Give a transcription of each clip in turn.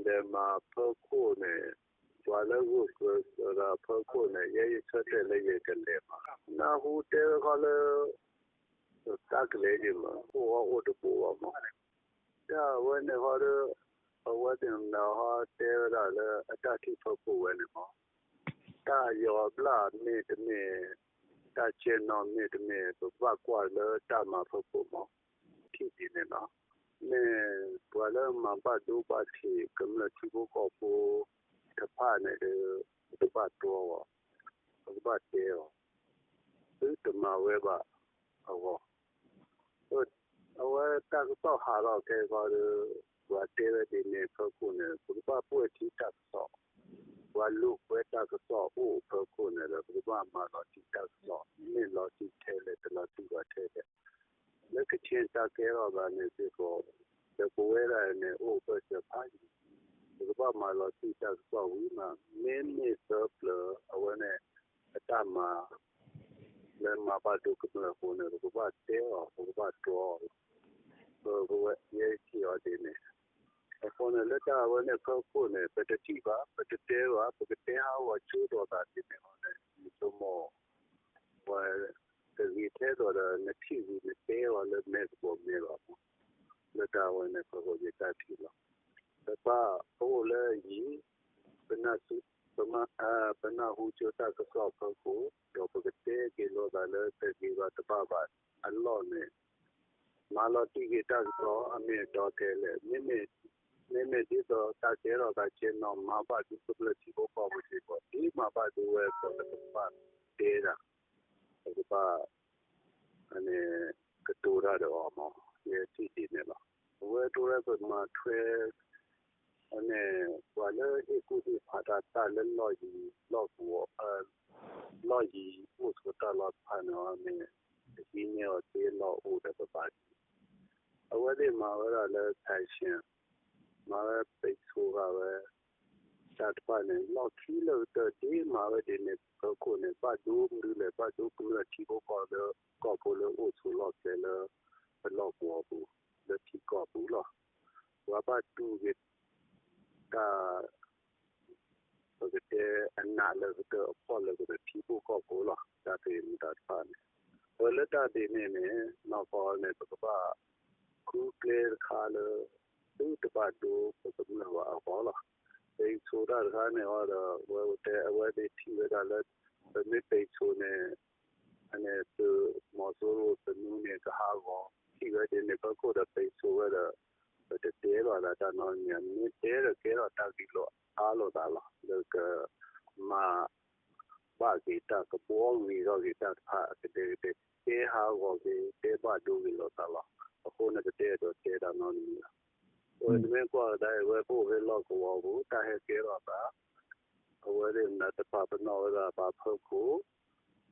လဲၤမၤဖၢခိၣ်န့ၣ်, ပှၤလၢဂုာ်ကျဲးစၢးဒီးဖၢခိၣ်န့ၣ် ယဲယဆၢတဲာ်လၢယကလဲၤမၤ, နၢ်ဟူတဲဝဲခီလၢ တၢ်ကလဲၤဒံးမး အိၣ်ဟီၣ်အိၣ်တဘိဘၣ်မး, တၢ်အဝဲန့ၣ်ဃီဒီး အဝဲသ့ၣ်မနုၤဟီတဲဝဲဒၣ်လၢအတၢ်ထံၣ်ဖၢခိၣ်ဝဲန့ၣ်မး, တၢ်ယီၤဘျၣ်မ့တမ့ၢ်, တၢ်ကဲနီၣ်မ့တမ့ၢ် ပဘၣ်ကွၢ်လၢတၢ်မၤဖၢခိၣ်မး, ထံၣ်ဒ်န့ၣ်လီၤ. မ့ၢ်ပှၤလၢမၤဘၣ်ဒိဘၣ်ထံးကမျၢၢ်ထံဖိကီၢ်ဖိတဖၣ်န့ၣ်ဒီး ပကဘၣ်တွီအီၤ, ပကဘၣ်တဲအီၤ, သုတမၤဝဲဘၣ်အဂီၢ် အဝဲတၢ်ကစီၣ်ဟးထီၣ်ခဲအံၤဃီဒီး ပှၤတဲဝဲဒ်န့ၣ်ဖၢခိၣ်န့ၣ် ပကဘၣ်ပှဲၤထံတၢ်ကစီၣ်, ပှၤလိာ်ကွဲတၢ်ကစီၣ်အိၣ်ဖၢခိၣ်န့ၣ်ဒီး ပကဘၣ်မၤလီၤတံၢ်တၢ်ကစီၣ်, မ့ၢ်လီၤတံၢ်ထဲလဲၣ် တလီၤတံၢ်ဘၣ်ထဲလဲၣ်, လၢကခ့ၣ်တၢ်ကဲထီၣ်သးန့ၣ်စ့ၢ်ကီး ဒီးပဝဲဒၣ်န့ၣ် အိၣ်ဘၢၣ်စၢၤဖးယံၤ, ပကဘၣ်မၤလီၤတံၢ်တၢ်ကစီၣ်ဝံၤမး, မ့မ့ၢ်သၢပျၢၤအဝဲန့ၣ် အတၢ်မၤ လၢမၤဘၣ်ဒိကမျၢၢ်အဃိန့ၣ် ပကဘၣ်တဲအီၤ ပကဘၣ်တွီအီၤလီၤ. ပဝဲယဲထံၣ်အီၤဒ်န့ၣ်, အဃိန့ၣ် လၢတၢ်အဝဲန့ၣ်ဖၢခိၣ်န့ၣ် ပတထံၣ်ဘၣ် ပတတဲဘၣ် ပကတဲဟးဂီၤဆိဒီးသးဒ်န့ၣ်အဃိန့ၣ် ယဆိကမိၣ် ပှၤတဂ့ၤထဲသိးဒီး နထံၣ်ဝံၤနတဲအီၤလၢမဲာ်သကိးမဲာ်ဘၣ်မး, လၢတၢ်အဝဲန့ၣ်ဖၢခိၣ်ယတၢ်ထံၣ်လီၤ. ပပၢ်အိၣ်လၢအယံၤ ပနၢ်ဟူကၠိတၢ်ကစီၣ်ဖၢခိၣ် ဒီးပကတဲက့ၤလိာ်သးလၢတဂ့ၤဘၣ်တဘၣ်ဘၣ်အလီၢ်န့ၣ် မၤလီၤတံၢ်က့ၤတၢ်ကစီၣ်အမ့ၢ်အတီထဲလဲၣ်, မ့မ့ၢ်ဒ်သိးတၢ်ကဲထီၣ်သးကဲနီၣ် မၤဘၣ်ဒိကမျၢၢ်ထံဖိကီၢ်ဖိစ့ၢ်ကီး ဒ်မၤဘၣ်ဒိဝဲအသိးလၢပကဘၣ်တဲတၢ်, ပကဘၣ် ကတိၤတၢ်ဒီးအီၤမး, ယဲထံၣ်ဒ်န့ၣ်လီၤ. အဝဲဒၣ်ပမၤထွဲ အန့ၣ် ပှၤလၢဟ့ၣ်ကူၣ်ဟ့ၣ်ဖးတၢ် တၢ်လၢလီၢ်ယံၤ လီၢ်ကဝီၤ လီၢ်ယံၤအိၣ်ဆိးတၢ်လီၢ်တဖၣ်န့ၣ်န့ၣ် ပဟံးန့ၢ်အီၤသ့လီၢ်အိၣ်ဒီးပဘၣ်ဒံး, အဝဲသ့ၣ်မၤဝဲဒၣ်လၢ sanction မၤဝဲပိတ်ဆို့ဃာ်ဝဲ တၢ်တဖၣ်န့ၣ် လီၢ်ခံလၢကတၢၢ်ဒ်မၤဝဲဒ်န့ၣ် ဖၢခိၣ်န့ၣ် ဘၣ်ဒိမနုၤလဲၣ် ဘၣ်ဒိကမျၢၢ်ထံဖိကီၢ်ဖိလၢ ကီၢ်ဖိလၢအိၣ်ဆိးလီၢ်ကျဲလၢ ပလီၢ်ကဝီၤပူၤ လၢထံကီၢ်ပူၤလီၤ. ပှၤဘၣ်တူၢ်က့ၤ တၢ် ပကတဲအနးလၢကတၢၢ်အဖှီၣ်လၢကတၢၢ်ထံဖိကီၢ်ဖိလီၤ. တၢ်သ့ၣ်မတၤတဖၣ်န့ၣ် ပလၢတၢ်ဒ်န့ၣ်န့ၣ် နီၢ်ကီၢ်န့ၣ် ပကဘၣ်ဃုကျဲတခါလၢ သုတဘၣ်ဒိပကမျၢၢ်ဘၣ်အဂီၢ်လီၤ. ပိတ်ဆို့တၢ်တခါန့ၣ်အီၤဒီး ဝဲတဲအဝဲသ့ၣ်ထံၣ်ဝဲဒၣ်လၢ ပမ့ၢ်ပိတ်ဆို့န့ၣ် အန့ၣ်သုးမီၤစိရိၤသနူန့ၣ်ကဟးဂီၤ ထံၣ်ဝဲဒ်န့ၣ် ဖၢခိၣ်ဒီးပိတ်ဆို့ဝဲဒီး ပတတဲလီၤသးတၢ်နီတမံၤ မ့ၢ်တဲဒီးကဲထီၣ်တၢ်ဂ့ၢ်လိာ်အါလိာ်သးလီၤ. လၢကမၤဘၣ်က့ၤတၢ်ကဘှီဂ့ၤထီၣ်က့ၤတၢ်တဖၣ်အကဒဲကဒဲ တဲဟးဂီၤက့ၤ တဲဘၣ်ဒိဂ့ၤလိာ်သးလီၤ. အဃိန့ၣ် ပတဲဒီးတဲတၢ်နီတမံၤလီၤ. အဝဲနမ့ၢ်ကွၢ်ကဒါအံၤ ဝဲပအိၣ်ဖဲလီၢ်ကဝီၤပူၤ တၢ်ဟဲကဲထီၣ်သး အဝဲသ့ၣ်မတၤတပာ်ပနီၣ်ဝဲဒၣ်ပှၤဖၢခိၣ်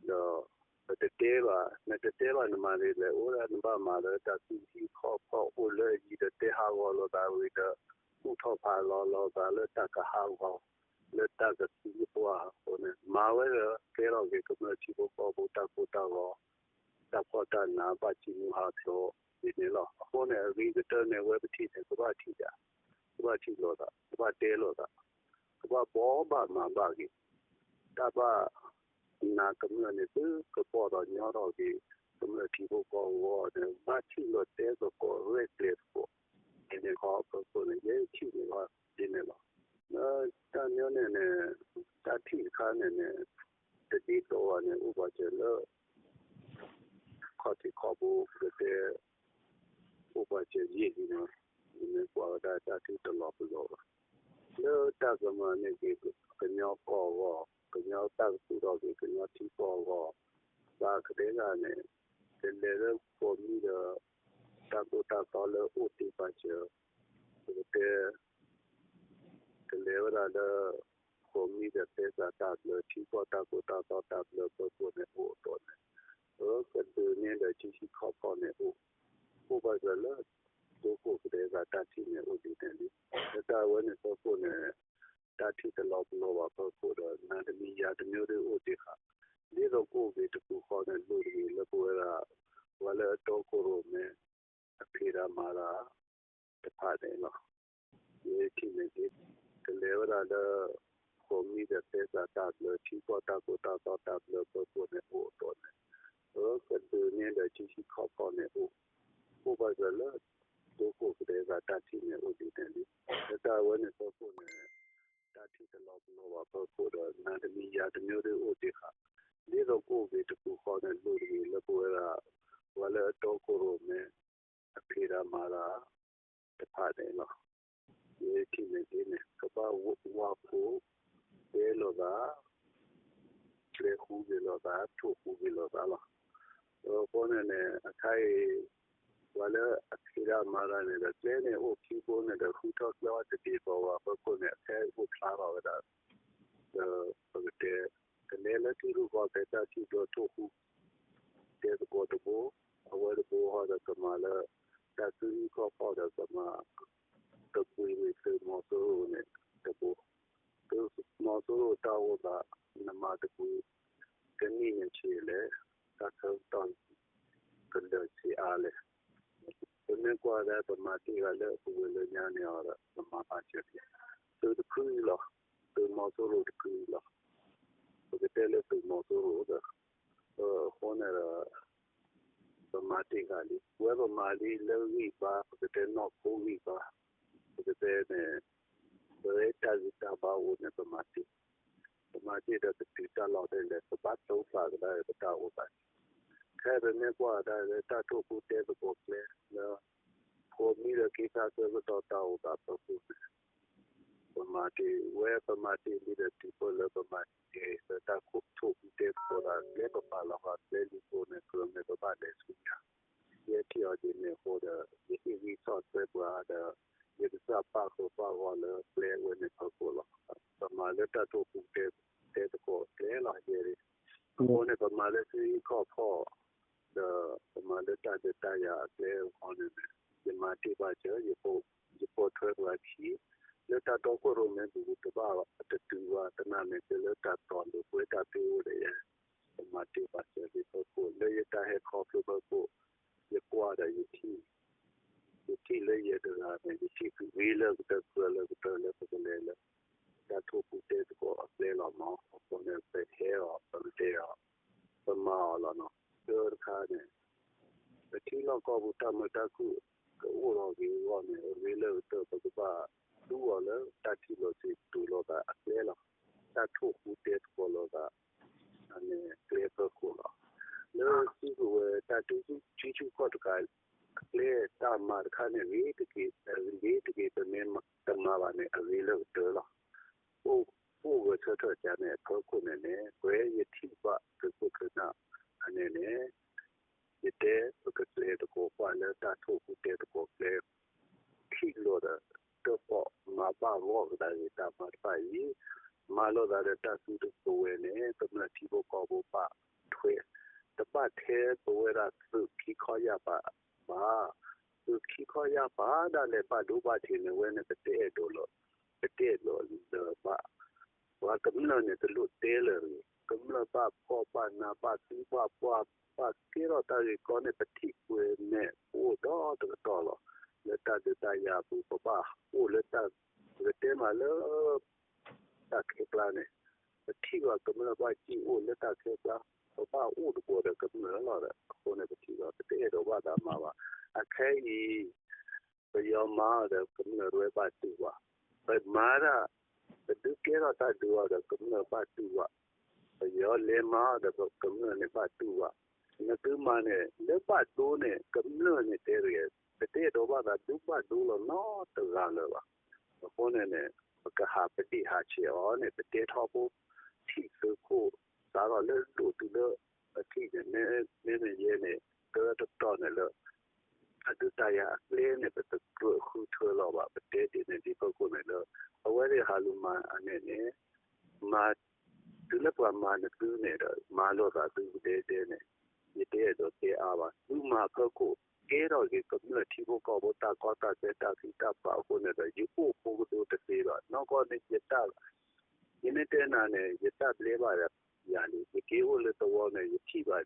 ဒီး ပတတဲဘၣ် နတတဲဘၣ်နမၤဒ်လဲၣ် အိၣ်ဒၣ်နဘၣ်မၤလၢတၢ်သူၣ်ထံၣ်ခီၣ်ဖီၣ်အိၣ်လၢအယံၤဒီးတဲဟးဂီၤလိာ်သးဝံၤဒီး ကူၣ်ထီၣ်ဖးလီၤလိာ်သးလၢတၢ်ကဟးဂီၤ လၢတၢ်ကသံကွၢ်အဃိန့ၣ် မၤဝဲဒီးကဲထီၣ်က့ၤကမျၢၢ်ထံဖိကီၢ်ဖိတၢ်ကိၢ်တၢ်ဂီၤ တၢ်ဖှီၣ်တၢ်နး ဘၣ်စံၣ်မူဟးဖျိးဒ်န့ၣ်လီၤ. အဃိန့ၣ် အဂ့ၤကတၢၢ်န့ၣ် အဝဲပထံၣ်န့ၣ် ကဘၣ်ထံၣ်တၢ် ကဘၣ်ထံၣ်လိာ်သး ကဘၣ်တဲလိာ်သး ကဘၣ်ဘှီဘၣ်မၤဘၣ်က့ၤ တၢ်ဘၣ်နးကမျၢၢ်န့ၣ် သုကပီၢ်ဒီးညီထီၣ်က့ၤ ကမျၢၢ်ထံဖိကီၢ်ဖိအဂီၢ်န့ၣ် ဘၣ်ထံၣ်လိာ်တဲသကိးရဲၣ်ကျဲၤသကိး ဒ်န့ၣ်ခီဖၢခိၣ်န့ၣ် ယဲထံၣ်န့ၣ်ဘၣ်ဒ်န့ၣ်လီၤ. လၢတၢ်မ့ၢ်န့ၣ်န့ၣ် တၢ်ထံၣ်တခါန့ၣ်န့ၣ် တဒ်သိးဘၣ်န့ၣ် အိၣ်ပာ်စၢၤလၢ ခီၣ်ထံးခီၣ်ဘိ ပကတဲ အိၣ်ပာ်စၢၤယံာ်လံန့ၣ် နမ့ၢ်ကွၢ်ဝဲဒၣ်တၢ်ထံၣ်တလီၤပလိာ်ဘၣ်. လၢတၢ်ကမၤန့ၢ်က့ၤ ကညီကီၢ်အဂီၢ် ကညီတၢ်ကသူၣ်ထီၣ်က့ၤ ကညီထံကီၢ်အဂီၢ် သးကဒဲဂၤန့ၣ် ကလဲၤလၢဃိးမံဒီး တၢ်သိၣ်တၢ်သီလၢအိၣ်တ့ၢ်ပာ်စၢၤ ပကတဲ ကလဲၤဝဲဒၣ်လၢ ဃိးမံဒီးသဲစးတၢ်ဘျၢ ထံကီၢ်တၢ်သိၣ်တၢ်သီတၢ်ဘျၢဖၢခိၣ်န့ၣ်အိၣ်အသိးန့ၣ် ပကဒုးန့ၢ်ဒီးထံဆံးခီၣ်ခီၣ်န့ၣ်အိၣ်, အိၣ်ဘၣ်စၢၤလၢ ဒိခိၣ်ကဒဲဂၤတၢ်ထံၣ်န့ၣ်အိၣ်ဒ်န့ၣ်လံ. လၢတၢ်အဝဲန့ၣ်ဖၢခိၣ်န့ၣ် တၢ်ထံၣ်တလီၤပလိာ်ဘၣ်ဖၢခိၣ်ဒီး နၤတမံၤယၤတမံၤအိၣ်ဒံးဃာ် ဒ်သိးကအိၣ်က့ၤတပူၤဃီန့ၣ် လိၣ်တဂ့ၤလၢပဝဲဒၣ် ပှၤလၢအတီခိၣ်ရိၣ်မဲ အဖံးတၢ်မၤတၢ်တဖၣ်န့ၣ်လီၤ. ယထံၣ်န့ၣ်ဒ် ကလဲၤဝဲဒၣ်လၢ ဃိးမံဒီးသဲစးတၢ်ဘျၢ ထံကီၢ်တၢ်ကိၢ်တၢ်ဂီၤတၢ်ဘျၢဖၢခိၣ်န့ၣ်အိၣ်အသိးန့ၣ်, ကဒုးန့ၢ်ဒီးထံဆံးခီၣ်ဖီၣ်န့ၣ်အိၣ်, အိၣ်ဘၣ်စၢၤလၢ ဒိခိၣ်ကဒဲသးတၢ်ထံၣ်န့ၣ်အိၣ်ဒ်န့ၣ်လံ. လၢတၢ်ဝဲန့ၣ်ဖၢခိၣ်န့ၣ် တၢ်ထံၣ်တလီၤပလိာ်ဘၣ်ဖၢခိၣ်ဒီး နၤတမံၤယၤတမံၤဒ်အိၣ်တ့ၢ်ဃာ်, ဒ်သိးကအိၣ်က့ၤတပူၤဃီန့ၣ် လိၣ်တဂ့ၤလၢပဝဲဒၣ် ပှၤလၢအတီခိၣ်ရိၣ်မဲ အဖံးတၢ်မၤတၢ် တဖၣ်န့ၣ်လီၤ. ယထံၣ်န့ၣ်ဒ်န့ၣ် ကဘၣ်ဝၢ်ဖှိၣ် တဲလိာ်သး ကျဲဃူက့ၤလိာ်သး ထိၣ်ဃူက့ၤလိာ်သးလီၤ. အဃိန့ၣ်န့ၣ် အခါအံၤ ပှၤလၢအဖံးတၢ်မၤတၢ်န့ၣ်ဒီး ကျဲန့ၣ်အိၣ်ခံဘိန့ၣ်ဒီး ဃုထီၣ်ကျဲဝဲတဒ်သိးဘၣ်ဖၢခိၣ်န့ၣ် အခဲအံၤအိၣ်ဖျါထီၣ်ဝဲဒၣ် ဒီးပကတဲ ကလဲၤလၢထံရူၢ်ကီၢ်သဲးတၢ်ထံၣ်ဘျၢထိၣ်ဃူ တဲသကိးတဘိ, အဝဲတဘိဃီဒီးကမၤလၢ တၢ်သူဟံၣ်ခီၣ်ဖီၣ်ဒီးကမၤ တပှ့ၤဝံၤသုးမီၤစိရိၤန့ၣ်တဘိ, သုးမီၤစိရိၤတၢ်အိၣ်သး နမၤတပှ့ၤ တနံၣ်န့ၣ်ဆံးလဲၣ် တၢ်ဆၢကတီၢ် ကလၢာ်ဆံးအါလဲၣ်. ပမ့ၢ်ကွၢ်ဒၣ်ပမၤတ့ၢ်ဂၤလၢပဝဲလၢညါန့ၣ်အီၤဒီး ပမၤဘၣ်စၢၤန့ၣ် သုးတခုအံၤလီၤ, သုးမီၤစိရိၤတခုအံၤလီၤ. ပကတဲလၢသုးမီၤစိရိၤဒီး အဃိန့ၣ်ဒီး ပမၤတ့ၢ်ဂၤလံ, ပဝဲပမၤလံလၢဂံၢ်ဘါ ပကတဲနီၢ်ခိဂံၢ်ဘါ, ပကတဲန့ၣ် ပဝဲတၢ်ဂံၢ်တၢ်ဘါအိၣ်န့ၣ် ပမၤတ့ၢ်, ပမၤတ့ၢ်ဒီးပတုၤတၢ်လီၢ်ဖဲလဲၣ် ပဘၣ်တိစးကဒါပတၢ်အိၣ်သးန့ၣ်, ခဲအံၤပမ့ၢ်ကွၢ်ဒၣ်လၢတၢ်ထိၣ်ဃူတဲသကိးကျဲလၢ ဃိးမံဒီးခ့ခါဆၢကတီၢ်တၢ်အိၣ်သးဖၢခိၣ်န့ၣ် ပမၤတ့ၢ်ဝဲ ပမၤတ့ၢ်လံဒီးတုၤဖဲလၢပမၤတ့ၢ်လၢတၢ်ထိၣ်ဃူတဲသကိးဒီး ကျဲပပာ်လီၤဃာ်ကျဲလံအဃိန့ၣ် ကြၢးမ့ၢ်ပဘၣ်လဲၤဆူညါ, ယဲထံၣ်အီၤဒ်န့ၣ်အဃိဒီး ယဟ့ၣ်ဂံၢ်ဆီၣ်ထွဲပှၤဒီး ယကစၢ်ပာ်ဃုာ်ပာ်ဂီၢ်လၢကျဲဝဲန့ၣ်ဖၢခိၣ်လီၤ. ပမၤလၢတၢ်ထိၣ်ဃူတဲသကိးကျဲလီၤယဲဒၣ်, အဃိန့ၣ် ပမၤလၢသုဟံၣ်ခီၣ်ဖီၣ် ဒီးပမၤလၢတၢ်ဒုးတၢ်ယၤအကျဲအဃိန့ၣ်န့ၣ် ယမၤတ့ၢ်ဘၣ်စၢၤ ယပိာ်ထွဲပှၤခံ လၢတၢ်တီခိၣ်ရိၣ်မဲပူၤတဘၣ်တတုၤဘၣ် သနာ်မ့ၢ်ကလၢတၢ်တီလိၤကွဲတၢ်သ့အိၣ်ဒီးယၤ ပမၤတ့ၢ်ဘၣ်စၢၤလံဖၢခိၣ် လၢယတၢ်ဟဲခီဖျိဖၢခိၣ် ယကွၢ်ဒီးယထံၣ် ယထံၣ်လၢယတဂၤန့ၣ် ယထံၣ်ဂ့ၤလၢကတၢၢ်ကြၢးလၢကတၢၢ်လၢပကလဲၤလၢ တၢ်ထိၣ်ဃူတဲသကိးအကျဲလီၤမး အဃိန့ၣ် ပဟဲအီၤ ပကတဲအီၤ ပမၤအီၤလီၤနီၤ တၢတခါန့ၣ် ပထံလီၢ်ကီၢ်ပူၤတၢ်မုာ်တၢ်ခုၣ် ကအိၣ်ထီၣ်က့ၤအဂီၢ်န့ၣ် အဂ့ၤလၢကတၢၢ်ပကဘၣ်သူအီၤလၢတၢ်ထံၣ်လိာ်စံးတူာ်လိာ်သးအကျဲလီၤ. တၢ်ထိၣ်ဃူတဲသကိးလိာ်သး န့ၣ်ကျဲဖၢခိၣ်လီၤ. လၢစုကဝဲၤတၢ်ထံဆူၣ်ထံဆူၣ်ကီၢ်တကး အကျဲတၢ်မၤတခါန့ၣ် ဂ့ၤတက့ၢ် ဂ့ၤတက့ၢ် ပမ့ၢ်တမၤဘၣ်န့ၣ် အဂ့ၤလၢကတၢၢ်လီၤ. အိၣ်အိၣ်ဂၢၢ်ဆၢထၢၣ်ကါန့ၣ် အဖၢခိၣ်န့ၣ်န့ၣ် ပဝဲယထံၣ်ဘၣ်သုးခိၣ်သုးနၢ်အန့ၣ်န့ၣ် ယတဲပကကျဲသကိးကွၢ်လၢတၢ်ထိၣ်ဃူတဲသကိးကျဲ ထံၣ်လိာ်ဒီး တၢ်ပိာ်မၤဘၣ်ဂီၢ်ကဒါက့ၤတၢ်မၤတဖၣ်အံၤ မၤလိာ်သးဒီးတၢ်စုတကဝဲၤန့ၣ် ကမျၢၢ်ထံဖိကီၢ်ဖိဘၣ်ထွဲ တဘၣ်ထဲပဝဲဒၣ်သုးခံခီယာ်ပၤဘၣ် သုးခံခီယာ်ပၤဒၣ်လဲာ်ဘၣ်ဒိဘၣ်ထံးန့ၣ် ဝဲန့ၣ်ပတအဲၣ်ဒိးလၢ ပတအဲၣ်ဒိးလၢၤဘၣ် ပှၤကမျၢၢ်န့ၣ် တလိၣ်တဲလၢၤတဂ့ၤ ကမျၢၢ်ဘၣ်ဖှီၣ်ဘၣ်နး ဘၣ်သံဘၣ်ပှၢ် ဘၣ်ကဲထီၣ်တၢ်ဂ့ၢ်ကီန့ၣ် ပထံၣ်ကွဲမဲာ်အိၣ်ဒီတကတီၢ်လီၤ. လၢတၢ်ဒုးတၢ်ယၤအပူၤ ပဘၣ်အိၣ်လၢတၢ် ပကတဲမးလၢ တၢ်ခဲကျါန့ၣ် ပထံၣ်ဘၣ်ကမျၢၢ်ဘၣ်စံၣ်အိၣ်လၢတၢ်ခဲကျါ ပဘၣ်အိၣ်တဘိဒီးကမျၢၢ်လီၤဒီး အဃိန့ၣ် ပထံၣ်ဘၣ် ပတအဲၣ်ဒိးဘၣ်သးမၤဘၣ်. အခဲအံၤ ပယီၤမၤအီၤဒီးကမျၢၢ်တဝဲဘၣ်တူၢ်ဘၣ်, ပမၤဒၣ် ပဒုးကဲထီၣ်တၢ်ဒုးအီၤဒီးကမျၢၢ်ဘၣ်တူၢ်ဘၣ်, ပယီၤလဲၤမၤအီၤဒီးကမျၢၢ်န့ၣ်ဘၣ်တူၢ်ဘၣ်, နသုမၤန့ၣ် လၢဘၣ်ဒိန့ၣ် ကမျၢၢ်န့ၣ်တဲတဂ့ၤ, ပတအဲၣ်ဒိးဘၣ်သးဒုးဘၣ်ဒိလီၤနီတဂၤလၢၤဘၣ်. အဃိန့ၣ်န့ၣ် ပကဟးပဒ့ၣ်ဟးဆဲးအီၤန့ၣ် ပတဲထီဘိ ထံၣ်သုးခိၣ် စးထီၣ်လၢဒိၣ်တုၤလၢ အထံၣ်န့ၣ် မ့မ့ၢ်ယဲန့ၣ် တၢတတီၢ်န့ၣ်လၢ တၢ်ဒုးတၢ်ယၤအကျဲန့ၣ် ပတကြၢးဃုထၢလီၤဘၣ်, ပတဲဒ်န့ၣ်ဒ်ဖၢခိၣ်န့ၣ်လၢ အဝဲသ့ၣ်ဟးလူၤမၤအန့ၣ်န့ၣ် မၤ တုၤလၢပှၤမၤနသုန့ၣ်ဒီး မၤလိာ်သးသုကဒဲဒဲန့ၣ် ယတအဲၣ်ဒိးတဲအါဘၣ်. သုမၤဖၢခိၣ် ကဲထီၣ်က့ၤကမျၢၢ်ထံဖိကီၢ်ဖိတၢ်ကီတၢ်ခဲတၢ်သံတၢ်ပှၢ်အဃိန့ၣ်ဒီး ယအိၣ်ဖိကဒိတသ့ဘၣ်. နီၢ်ကီၢ်န့ၣ် ယတၢ် ယမ့ၢ်တဲနၤန့ၣ် ယတၢ်ဘျဲဘၣ်ယၤလံ. ယက့ၤအိၣ်လၢသဝီန့ၣ် ယထံၣ်ဘၣ်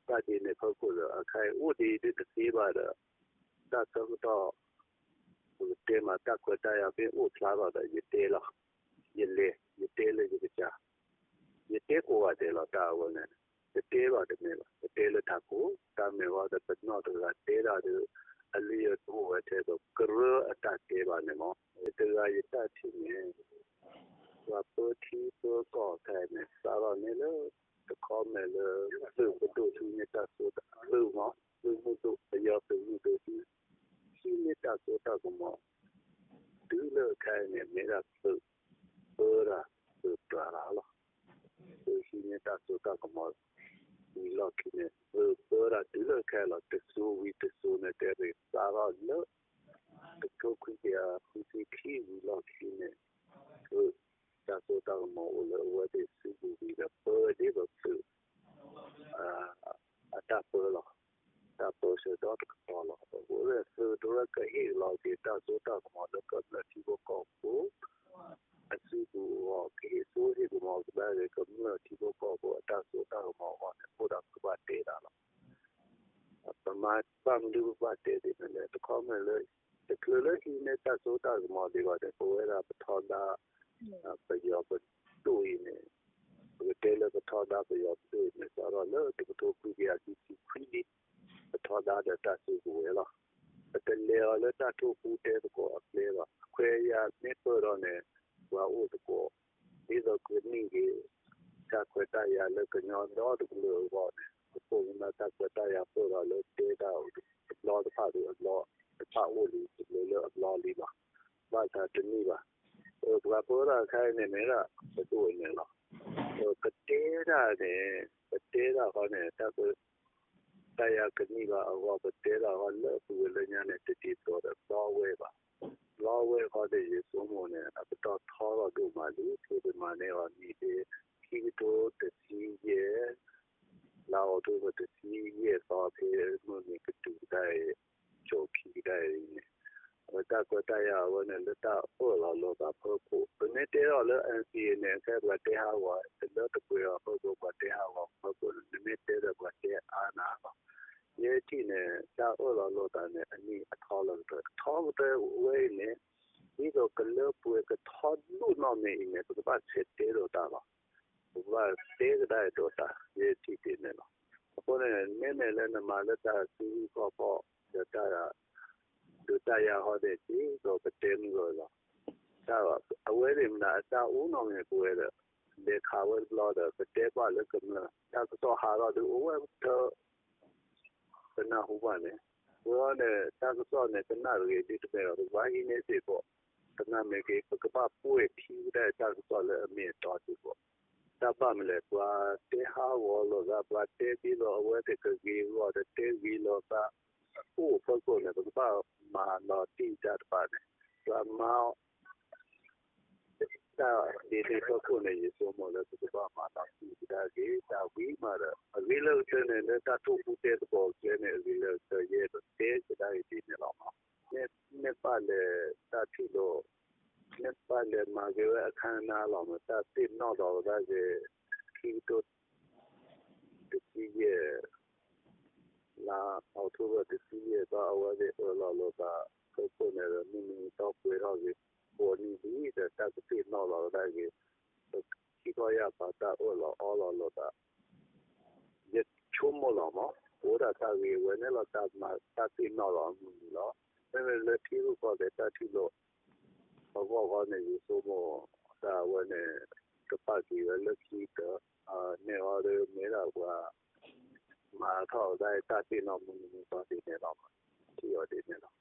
တၢ်ဒ်န့ၣ်ဖၢခိၣ်ဒီး အခါအံၤအိၣ်ဒံးဒ်တသ့ဘၣ်ဒီး တၢ်ဆၢကတီၢ် ပကတဲမး တၢ်ခွဲးတၢ်ယာ်မ့ၢ်အိၣ်ဖျါထီၣ်ဒီး ယတဲလီၤ. ယလဲၤ ယတဲလၢယကစၢ် ယတဲကိးဂၤဒဲးလီၤ တၢ်အဝဲန့ၣ် တတဲဘၣ်တမ့ၢ်ဘၣ် ပတဲလၢထးခိၣ် တၢ်မ့ၢ်ဝဲဒီး ပနီၢ်တဂၤတဲတၢ်ဒီး အလံာ်အတအိၣ်ဝဲထဲဒီး ကရၢအတၢ်တဲဘၣ်န့ၣ်မး တဂၤယတၢ်ထံၣ်န့ၣ် ပှၤပၢထံပၢကီၢ်ခဲအံၤန့ၣ် စးထီၣ်န့ၣ်လၢ တခီမ့ၢ်လၢ သုးပဒိၣ်ထူန့ၣ် တၢ်စိတၢ်ကမီၤ သုးမုၢ်ဒိၣ် ပယီၤသုးမုၢ်ဒိၣ်ထူန့ၣ် ဟံးန့ၢ်တၢ်စိတၢ်ကမီၤ တုၤလၢခဲအံၤန့ၣ် မ့ၢ်ဒၣ်သုးပၢတၢ် သုးပၢတၢ်လီၤ. သုးဟံးန့ၢ်တၢ်စိတၢ်ကမီၤ ဝံၤလီၢ်ခံန့ၣ် သုးပၢတၢ်တုၤလၢခဲအံၤလီၤ. တစိၤဝံၤတစိၤန့ၣ် တဲရ့ၣ် စးထီၣ်လၢ တကထိခွံကယၤခွံဆံခံ ဝံၤလီၢ်ခံန့ၣ် သုးတၢ်စိတၢ်ကမီၤအိၣ်လၢအဝဲသ့ၣ်စုပူၤဝံၤဒီး ပၢဒ်သိးသုး အတၢ်ပၢလီၤ. တၢ်ပၢဆၢဒီတကတီၢ်လီၤ. အဃိန့ၣ်သုးတရၢကဟ့ၣ်လီၤက့ၤတၢ်စိတၢ်ကမီၤလၢကမျၢၢ်ထံဖိကီၢ်ဖိ အစုပူၤအဂီၢ် ကဟ့ၣ်စိဟ့ၣ်ကမီၤကဒါက့ၤ ကမျၢၢ်ထံဖိကီၢ်ဖိအတၢ်စိတၢ်ကမီၤအဂီၢ်န့ၣ် အိၣ်ဒီးပကဘၣ်တဲတၢ်လီၤ. ပမၤဘၣ်မနုၤပဘၣ်တဲဒ်န့ၣ်လဲၣ် တခီမ့ၢ်လၢ တချုးလၢဟံးန့ၢ်တၢ်စိတၢ်ကမီၤဒံးဘၣ်န့ၣ် ပဝဲဒၣ်ပထီဒါ ပယီၤပဒိၣ်အံၤန့ၣ် ပကတဲလၢပထီဒါပယီၤပဒိၣ်အံၤန့ၣ် စးထီၣ်လၢတကထိခွံကယၤခံဆံခွံနံၣ် ပထီဒါဒီးတၢ်စုကဝဲၤလီၤ. ပတလဲၤအီၤလၢတၢ်ထိၣ်ပူၤတဲသကိးအကျဲဘၣ်. အခွဲးအယာ်မ့ၢ်ပၢၢ်ထီၣ်န့ၣ် ပှၤအိၣ်သကိး ဒ်သိးကန့ၢ်က့ၤ တၢ်ခွဲးတၢ်ယာ်လၢကညီဒီတကလုာ်အဂီၢ်န့ၣ် ပခိၣ်ပနၢ်တၢ်ခွဲးတၢ်ယာ်ပၢၢ်ထီၣ်လၢတဲတၢ်တဘျီတဖၣ်ဒီးအဘျီတဖၣ်အိၣ်လံ တဘျီလၢအဘျီလံဘၣ်. ဘၣ်ဆၣ်တန့ၢ်ဘၣ်. ပှၤပၢထီၣ်ခဲအံၤန့ၣ်မ့ၢ်ဒၣ် ပဒိၣ်အံၤန့ၣ်လီၤ. ပတဲတၢ်န့ၣ် ပတဲတၢ်ဃီန့ၣ် တၢ်ခွဲးတၢ်ယာ်ကန့ၢ်ဘၣ်အဂီၢ် ပတဲတၢ်ဃီလၢပူၤဝဲလၢညါန့ၣ် တဒ်သိးဒီးဘျီဝဲဘၣ်. ဘျီဝဲဃီဒီးယဆိကမိၣ်န့ၣ် အပတီၢ်ထီထီၣ်ဒိၣ်မးလံ ဖဲပမၤန့ၢ်အီၤနံၣ်ဖဲ ခံကထိတဆံယဲၢ် လါအီးကထိဘၢၣ် တဆံယဲၢ်သီ ဖဲမုၢ်နံၤကတုၤကဒါအံၤ ကၠိခံကဒါအံၤန့ၣ် အဝဲတၢ်ခွဲးတၢ်ယာ်အဝဲန့ၣ် လၢတၢ်အၢၣ်လီၤလိာ်သးဖၢခိၣ် ပမ့ၢ်တဲထီၣ်လၢ NCA န့ၣ် ခဲပှၤတဲဟးဂီၤ တလၢတပှဲၤအီၤဖၢခိၣ် ပှၤတဲဟးဂီၤဖၢခိၣ်န့ၣ် နမ့ၢ်တဲဒီးပှၤတဲအါနၤလီၤ. ယဲထံၣ်န့ၣ် တၢ်အၢၣ်လီၤလိာ်သးန့ၣ် အနံၣ်အထီလီၤကတၢၢ် ထီကတၢၢ်ဝဲအံၤန့ၣ် ဒ်သိးကလၢပှဲၤကထီဒိၣ်နီၢ်မ့ၢ်အံၤန့ၣ် ပကဘၣ်ဆဲးတဲဒိးတၢ်လီၤ. ပကဘၣ်တဲကဒါအံၤဒိးတၢ် ယဲထံၣ်ဒ်န့ၣ်လီၤ. အဃိန့ၣ် မ့မ့ၢ်လၢနမၤလၢတၢ်စုကီၢ်ဖီၣ် ဒီးတၢ် ဒုးတၢ်ယၤဟီန့ၣ် ဒ်သိးပတဲမုၢ်ဂီၤလီၤ. တၢ် အဝဲသ့ၣ်မနုၤအတၢ်အိၣ်နီၢ်မ့ၢ်ပဝဲဒီး လဲၤခးဝဲတဘျီဒီး ပတဲပှၤလၢကမျၢၢ် တၢ်ကစီၣ်ဟးထီၣ်ဒုးအိၣ်ဝဲတ ပနၢ်ဟူဘၣ်န့ၣ် ဝဲအံၤန့ၣ် တၢ်ကစီၣ်န့ၣ်ကနၣ်တဂ့ၤဒ်တမ့ၢ်ဒီး ပကဘၣ်ဟံးန့ၢ်စ့ၢ်ကီး ကနၣ်မ့ၢ်က့ၤ ပကဘၣ်ပှဲၤထံကဒါတၢ်ကစီၣ်လၢအမ့ၢ်အတီစ့ၢ်ကီး တၢ်ဘၣ်မနုၤလဲၣ် ပှၤတဲဟးဂီၤလိာ်သး ပှၤတဲဒ်သိးအဝဲသ့ၣ်ကဂ့ၤအဂီၢ်ဒီး တဲဂ့ၤလိာ်သး အိၣ်ဖီခိၣ်န့ၣ် ပကဘၣ်မၤလီၤတံၢ်တၢ်တဖၣ်န့ၣ် ပှၤမၤ တၢ်ဒ်န့ၣ်ဖီခိၣ်န့ၣ် ယဆိကမိၣ်လၢပကဘၣ်မၤလီၤတံၢ်ကဒါက့ၤ တၢ်ဝံၤမးဒီး အဂ့ၤလၢကတၢၢ်န့ၣ် လၢတၢ်ထိၣ်ပူၤတဲသကိးအကျဲန့ၣ် အဂ့ၤလၢကတၢၢ်ယဲဒီးတဲကဒါက့ၤဒ်န့ၣ်လီၤ. မ့ၢ်ဘၣ်လဲၤတၢ်ထံၣ်လိာ် မ့ၢ်ဘၣ်လဲၤမၤက့ၤဝဲအခါနၤလီၤ မ့ၢ်တၢ်သ့ၣ်နီၣ်ထီၣ်ကဒါက့ၤ ခံကထိ တဆံယဲၢ် လါအီးကထိဘၢၣ် တဆံယဲၢ်သီ အဝဲသ့ၣ်အၢၣ်လီၤလိာ်သး ဖီခိၣ်န့ၣ်ဒီး မုၢ်နံၤမုၢ်သီပှဲၤထီၣ်က့ၤ ဃိးနံၣ်လံဒီး တၢ်ကသ့ၣ်နီၣ်လီၤကဒါက့ၤ ပခံခီယၢ်ပၤတၢ်အၢၣ်လီၤအီလီၤလိာ်သး ယဆိကမိၣ်လီၤမး အိၣ်ဒၣ်တၢ်ဂ့ၤဝဲန့ၣ်လီၤ တၢ်မၤတၢ်သ့ၣ်နီၣ်လီၤအမုၢ်နံၤလီၤ. မ့မ့ၢ်လၢထံရူၢ်ကီၢ်သဲးတၢ်ထံၣ်လိာ် အဂီၢ်ဃီန့ၣ် ယဆိကမိၣ် တၢ်အဝဲန့ၣ် ကပာ်က့ၤဝဲလၢခံကတၢၢ် န့ၣ်အီၤဒီးမ့ၢ်ဒၣ်ပှၤ မၤထီၣ်ဝဲဒၣ်တၢ်သ့ၣ်နီၣ်မုၢ်နံၤမုၢ်သီဒ်န့ၣ်လီၤ. ထံၣ်အီၤဒ်န့ၣ်လီၤ.